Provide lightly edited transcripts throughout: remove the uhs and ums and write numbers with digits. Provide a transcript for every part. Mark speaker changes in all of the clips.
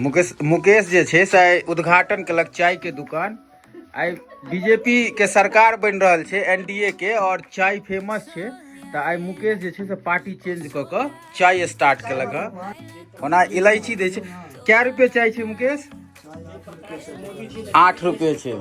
Speaker 1: मुकेश मुकेश जे छै से आइ उद्घाटन केलक चाय के दुकान। आइ बीजेपी के सरकार बनि रहल छै, एनडीए के, और चाय फेमस छै, तऽ आइ मुकेश जे छै से पार्टी चेंज कऽ कऽ चाय स्टार्ट केलक हँ। ओना इलायची दै छै। कै रुपये चाय छै मुकेश? 8 रुपये छै।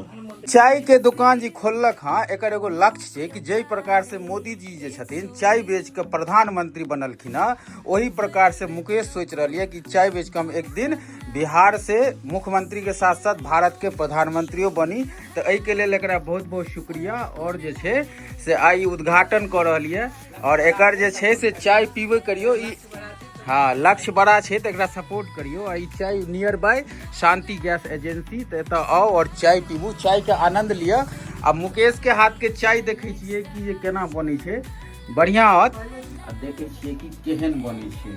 Speaker 1: चाय के दुकान जे खोललक हँ, एकर एगो लक्ष्य छै कि जाहि प्रकार से मोदी जी जे छथिन चाय बेच के प्रधानमंत्री बनलखिन हँ, ओही प्रकार से मुकेश सोच रहल यऽ कि चाय बेच के हम एक दिन बिहार से मुख्यमंत्री के साथ साथ भारत के प्रधानमंत्रियो बनी। तऽ एहिके लेल एकरा बहुत बहुत शुक्रिया। और जे छै से आइ उद्घाटन कऽ रहल यऽ और एकर जे छै से चाय पीबे करियो। ई हाँ लक्ष्य बड़ा छै तऽ एकरा सपोर्ट करियो। आ ई चाय near by Shanti gas agency, तऽ एतऽ आउ और चाय पीबू, चाय के आनंद लिअ। आ मुकेश के हाथ के चाय देखै छियै कि जे केना बनै छै, बढ़िया आओत। आ देखै छियै कि केहन बनै छै।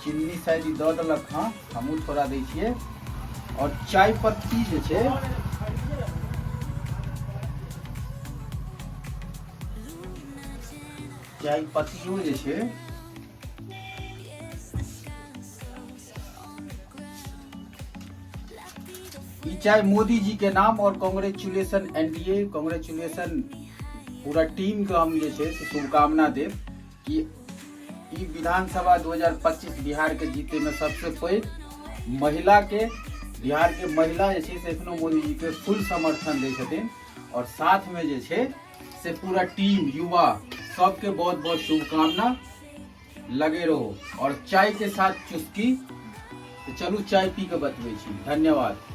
Speaker 1: चीनी शायद ई दऽ देलक हँ, हमहूँ थोड़ा दै छियै। और चाय पत्ती जे छै चाय पत्तियो जे छै ई चाय मोदी जी के नाम और कॉन्ग्रेचुलेशन एनडीए, कॉन्ग्रेचुलेशन पूरा टीम के हम जे छै से शुभकामना देब कि ई विधानसभा 2025 बिहार के जीते में सबसे पैघ महिला के, बिहार के महिला जे छै से एखनो मोदी जी के फुल समर्थन दै छथिन। और साथ में जे छै से पूरा टीम युवा सबके बहुत बहुत शुभकामना, लगे रहो और चाय के साथ चुस्की। तो चलू चाय पी के बतबै छी। धन्यवाद।